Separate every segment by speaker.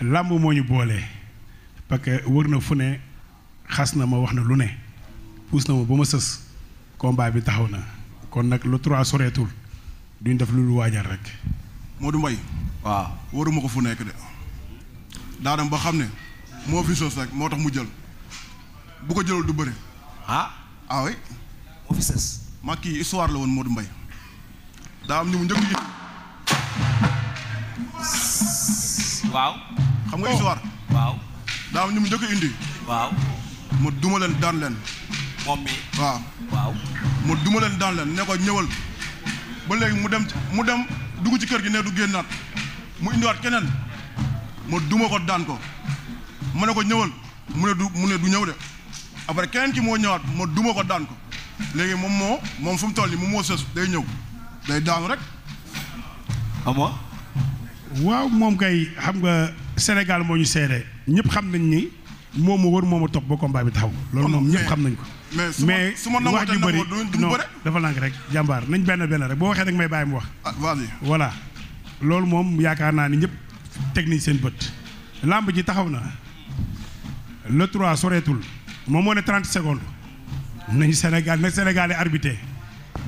Speaker 1: làmb moo ñu boole parce que wër na fu ne xas na ma wax na lu ne puus na ma ba ma sës combat bi taxaw na kon nag le 3 soreetul duñ def lu waajal rek.
Speaker 2: Modou Mbaye.
Speaker 3: waaw
Speaker 2: waruma ko fu nekk de daa dem ba xam ne moo fi sos rek moo tax mu jël bu ko jëlul du bëri.
Speaker 3: ah
Speaker 2: oui.
Speaker 3: moo fi sës.
Speaker 2: ma kii histoire la woon Modou Mbaye daa am ñu mu njëkk indi.
Speaker 3: waaw.
Speaker 2: xam nga histoire.
Speaker 3: waaw.
Speaker 2: daa am ñu mu njëkk indi.
Speaker 3: waaw.
Speaker 2: ma duma leen daan leen.
Speaker 3: moom mi.
Speaker 2: waaw.
Speaker 3: waaw.
Speaker 2: ma duma leen daan leen ne ko ñëwal ba léegi mu dem dugg ci kër gi ne du génnaat mu indiwaat keneen ma duma ko daan ko ma ne ko ñëwal mu ne du ñëw de après keneen ki moo ñëwaat ma duma ko daan ko léegi moom fu mu toll nii moom moo sës day ñëw day daanu rek.
Speaker 3: amoo.
Speaker 1: waaw moom kay xam nga Sénégal moo ñu seede ñëpp xam nañ ni moom ma wër moom a topp ba combat bi taxaw. loolu moom ñëpp xam nañ ko. mais
Speaker 2: su ma
Speaker 1: wax ji bëri non
Speaker 2: bëre.
Speaker 1: dafa lànk rek jàmbaar nañ benn rek boo waxee rek may bàyyi mu wax.
Speaker 2: vas-y.
Speaker 1: voilà loolu moom yaakaar naa ni ñëpp teg nañ seen bët. làmb ji taxaw na le 3 soreetul moom moo ne 30 secondes nañu Sénégal nag Sénégalais arbitré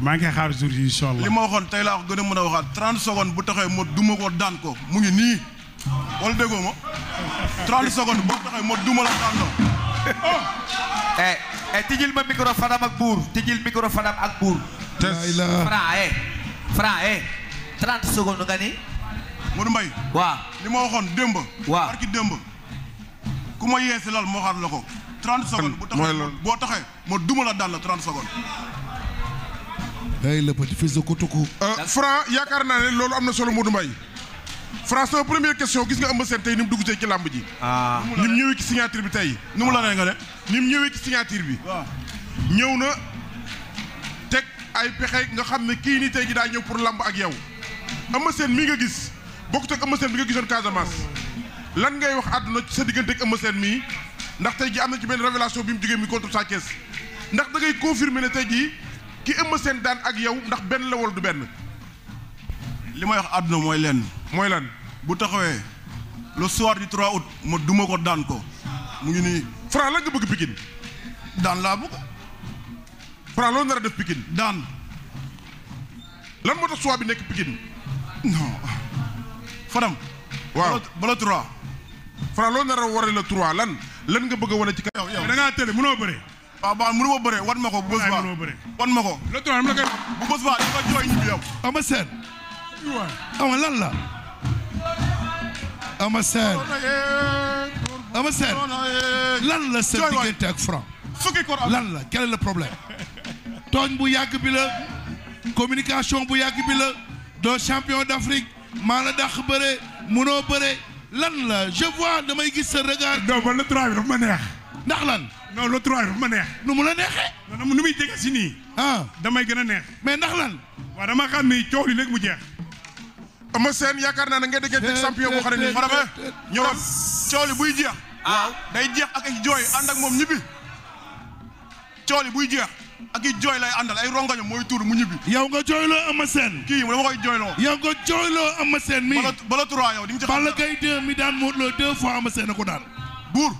Speaker 1: maa ngi xaar jour yi incha allah.
Speaker 2: li ma waxoon tey laa ko gën a mën a waxaat 30 secondes bu taxee ma duma ko daan ko mu ngi nii wala déggoo ma 30 secondes boo taxee ma duma la daan ko.
Speaker 3: tijjil ma micro Fadam ak Buur tijjil micro Fadam ak Buur. Franc 30 secondes nga ni.
Speaker 2: Modou Mbaye.
Speaker 3: waaw
Speaker 2: li ma waxoon démb.
Speaker 3: waaw
Speaker 2: barki démb ku ma yeesi lal moo xaar la ko. 30 secondes bu taxee boo taxee ma duma la daan la 30 secondes.
Speaker 4: hey le petit fils de Koutokou.
Speaker 5: Franc yaakaar naa ne loolu am na solo Modou Mbaye. Franc sama première question gis nga Eumeu Sène tey ni mu dugg ci làmb ji. ni mu ñëwee ci signature bi tey.
Speaker 2: nu mu la nee nga ne.
Speaker 5: ni mu ñëwee ci signature bi.
Speaker 2: waaw
Speaker 5: ñëw na teg ay pexe nga xam ne kii nii tey ji daa ñëw pour làmb ak yow. Eumeu Sène mi nga gis bokkut ak Eumeu Sène bi nga gisoon Casamance. lan ngay wax àdduna ci sa diggante ak Eumeu Sène mii ndax tey ji am na ci benn révélation bi mu jógee mi contre Sa Thiès ndax da ngay confirmer ne tey jii ki Eumeu Sène daan ak yow ndax benn la wala du benn.
Speaker 2: li may wax àdduna mooy lenn.
Speaker 5: mooy lan
Speaker 2: bu taxawee le soir du 3 août ma duma ko daan ko mu ngi nii.
Speaker 5: Franc lan nga bëgg Pikine.
Speaker 2: daan laa bëgg.
Speaker 5: Franc loolu nar a def Pikine.
Speaker 2: daan.
Speaker 5: lan moo tax choix bi nekk Pikine.
Speaker 2: non. Fadam.
Speaker 5: waaw
Speaker 2: bala 3.
Speaker 5: Franc loolu nar a waree le 3 lan nga bëgg a wane ci kaw.
Speaker 1: yow da ngaa tële mënoo bëre.
Speaker 2: waaw baax mënu ma bëre wan ma ko bu bës baa wan ma ko.
Speaker 1: le 3 am la koy
Speaker 2: bu bës baa di nga jooy ñibbi yow.
Speaker 4: Eumeu Sène. ama lan la. Eumeu Sène. Eumeu Sène. lan la sa diggante ak Franc. lan la quel est le problème. tooñ bu yàgg bi la. communication bu yàgg bi la. doo champion d'Afrique. maa la dàq bëre munoo bëre. lan la je vois damay gis sa regard.
Speaker 1: non man le 3 bi dafa ma neex.
Speaker 4: ndax lan.
Speaker 1: non le 3 bi dafa ma neex.
Speaker 4: nu mu la neexee.
Speaker 1: non nu muy jege si nii. damay gën a neex.
Speaker 4: mais ndax lan.
Speaker 1: waaw dama xam ni coow li léegi mu jeex.
Speaker 5: Eumeu Sène yaakaar naa ne nga déggee champion boo xam ne nii.
Speaker 2: Fadame ñëwal coow li buy jeex. waaw day jeex ak ay jooy ànd ak moom ñibbi. coow li buy jeex ak i jooy lay àndal ay rongaño mooy tuur mu ñibbi.
Speaker 4: yow nga jooyloo Eumeu Sène.
Speaker 2: kii dama koy jooyloo.
Speaker 4: yow nga jooyloo Eumeu Sène mi.
Speaker 2: bala 3 yow di nga ci xam.
Speaker 4: Balla Gaye 2 mi daan Modou Lo 2 fois Eumeu Sène ko daan.
Speaker 2: buur.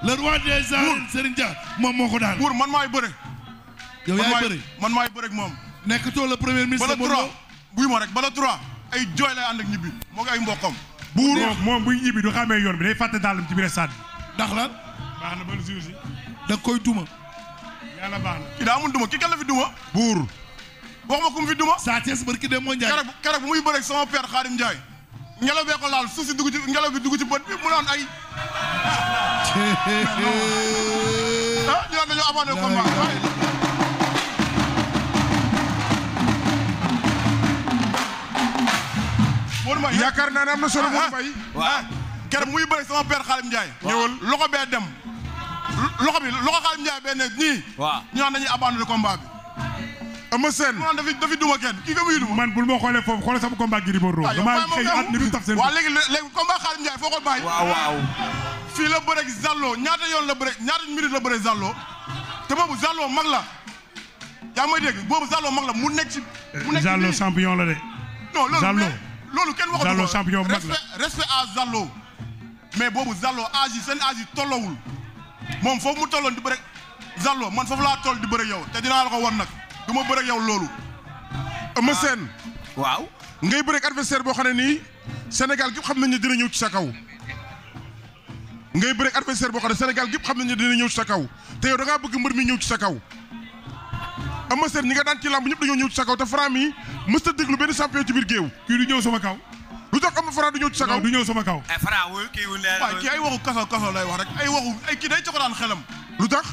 Speaker 4: le roi des arènes Serigne Dia moom moo ko daan.
Speaker 2: buur man maay bëre.
Speaker 4: yow yaay bëre
Speaker 2: man maay bëre ak moom.
Speaker 4: nekkatoo le premier ministre.
Speaker 2: bala 3 buy ma rek bala 3 ay jooy lay ànd ak ñibbi moo ngi ay mboqam.
Speaker 1: buur moom buy ñibbi du xamee yoon bi day fàtte daalam ci biir stade bi.
Speaker 4: ndax lan.
Speaker 1: baax na ba le jour si.
Speaker 4: da koy duma.
Speaker 1: yàlla baax na.
Speaker 2: kii daa mun duma kii kan la fi duma.
Speaker 4: buur.
Speaker 2: wax ma ku mu fi duma.
Speaker 4: Sa Thiès barki dem moo Ndiaye.
Speaker 2: keroog bu muy bëre ak sama père Khadim Ndiaye. ngelaw bee ko laal suuf si dugg ci ngelaw bi dugg ci bët bi mu naan ay. ñu naan dañoo abandonné combat.
Speaker 5: yaakaar naa ne am na solo Modou Mbaye.
Speaker 2: waaw keroog muy bëre sama père Khadim Ndiaye. ñëwal loxo bee dem. loxo Khadim Ndiaye bee ne nii. waaw ñu naan dañuy abandonné combat bi.
Speaker 5: Eumeu Sène.
Speaker 2: mu naan dafi duma kenn kii nga muy duma.
Speaker 1: man bul ma xoolee foofu xoolee sama combat Gris Bordeaux. damaa xëy at mi du taf seen.
Speaker 2: waaw léegi combat Khadim Ndiaye foo ko bàyyi.
Speaker 3: waaw.
Speaker 2: fii la bëre ak Zallo ñaata yoon la bëre ñaata minute la bëre Zallo te boobu Zallo mag la yaa may dégg boobu Zallo mag la mu nekk ci.
Speaker 1: Zallo champion la de.
Speaker 2: non loolu kenn waxatu ko
Speaker 1: Zallo champion mag la
Speaker 2: respect à Zallo mais boobu Zallo âge yi seen âge yi tolloowul moom foofu mu tolloon di bëre Zallo man foofu laa toll di bëre yow te dinaa la ko wan nag du ma bëre yow loolu.
Speaker 5: Eumeu Sène.
Speaker 3: waaw.
Speaker 5: ngay bëre ak adversaire boo xam ne nii Sénégal gépp xam nañ ne dina ñëw ci sa kaw. ngay bëre ak adversaire boo xam ne Sénégal gépp xam nañ ne dina ñëw ci sa kaw te yow da ngaa bëgg mbër mi ñëw ci sa kaw. Eumeu Sène ñi nga daan ci làmb ñëpp dañoo ñëw ci sa kaw te Franc mi mës a déglu benn champion ci biir géew.
Speaker 1: kii du ñëw sama kaw.
Speaker 5: lu tax am Franc du ñëw ci sa kaw.
Speaker 1: du ñëw sama kaw.
Speaker 3: Franc wuyu kii wu leer.
Speaker 2: waaw kii ay waxu kaso lay wax rek ay waxu ay kii day coxoraan xelam.
Speaker 5: lu tax.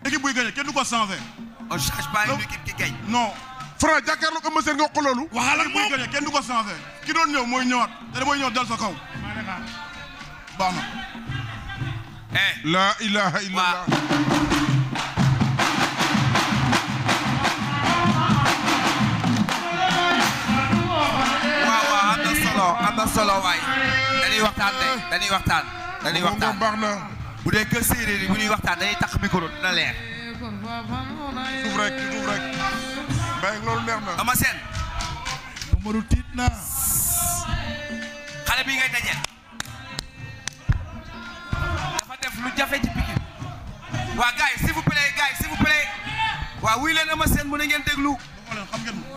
Speaker 2: équipe buy gagné kenn du ko changé.
Speaker 3: on change pas une équipe qui gagne.
Speaker 2: non.
Speaker 5: Franc jàkkaarloog Eumeu Sène nga wax ko loolu.
Speaker 4: waxal ak
Speaker 2: équipe buy
Speaker 4: moom
Speaker 2: gagné kenn du ko changé. ki doon ñëw mooy ñëwaat te damay ñëw dal sa kaw. baax na.
Speaker 5: la ilaha illallah.
Speaker 3: am na solo waay dañuy waxtaan
Speaker 5: baax na.
Speaker 3: bu dee kër séeréer yi bu ñuy waxtaan dañuy tax micro dina leer.
Speaker 5: suuf rek mbay loolu neex na.
Speaker 3: Eumeu Sène.
Speaker 4: Mamadou tiit naa.
Speaker 3: xale bi ngay dajeel. dafa def lu jafe ci Pikine. waa gars yi s'il vous plaît waa wuy leen Eumeu Sène mu ne ngeen déglu.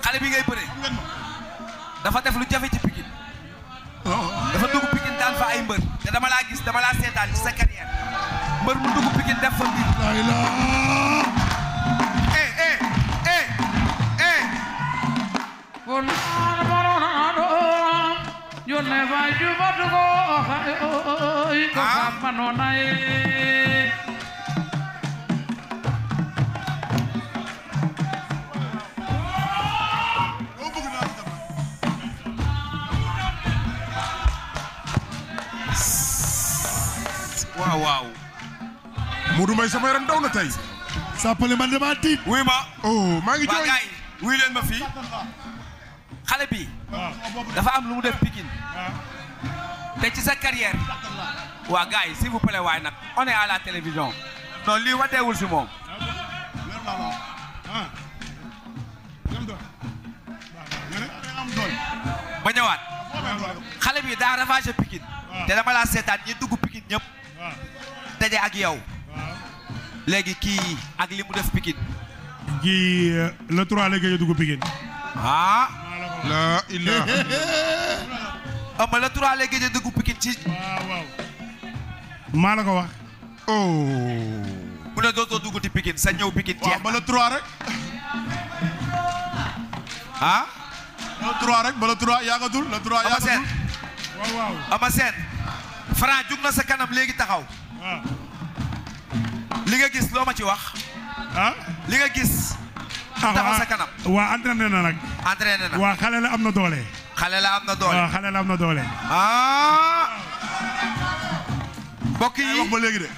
Speaker 3: xale bi ngay bëre. dafa def lu jafe ci Pikine. dafa dugg Pikine daan fa ay mbër te dama laa seetaan ci sa carrière mbër mu dugg Pikine def fa mbir.
Speaker 4: la ilaha.
Speaker 3: waaw.
Speaker 5: Modou Mbaye sama yaram daw na tey.
Speaker 4: Sàppale man damaa tiit.
Speaker 3: wuy ma.
Speaker 5: oh maa ngi
Speaker 3: waa
Speaker 5: jooy.
Speaker 3: gars yi wuy leen ma fii. xale bi. dafa am lu mu def Pikine. te ci sa carrière. waa gars yi s'il vous plaît waay nag on est à la télévision. non lii wateewul si moom. ma ñëwaat. xale bi daa ravagé Pikine. te dama laa seetaan ñi dugg Pikine ñëpp. daje ak yow. léegi kii ak li mu def Pikine.
Speaker 1: kii le 3 la gëj a dugg Pikine.
Speaker 3: ah.
Speaker 5: la ilaha.
Speaker 3: Eumeu le 3 la gëj a dugg Pikine ci.
Speaker 1: waaw. maa la ko wax.
Speaker 5: oh.
Speaker 3: mu ne dootoo dugg ci Pikine sa ñëw Pikine jeex.
Speaker 2: waaw ba le 3 rek.
Speaker 3: ah.
Speaker 2: ba le 3 rek ba le 3 yaagatul le 3
Speaker 3: Eumeu Sène.
Speaker 1: waaw.
Speaker 3: Eumeu Sène. Franc jug na sa kanam léegi taxaw.
Speaker 1: waaw.
Speaker 3: li nga gis loo ma ci wax.
Speaker 1: ah.
Speaker 3: li nga gis. taxaw sa kanam.
Speaker 1: waa entraîné na nag.
Speaker 3: entraîné na.
Speaker 1: waa xale la am na doole.
Speaker 3: xale la am na doole.
Speaker 1: waaw xale la am na doole.
Speaker 3: ah. mbokk yi
Speaker 2: wax ba léegi de.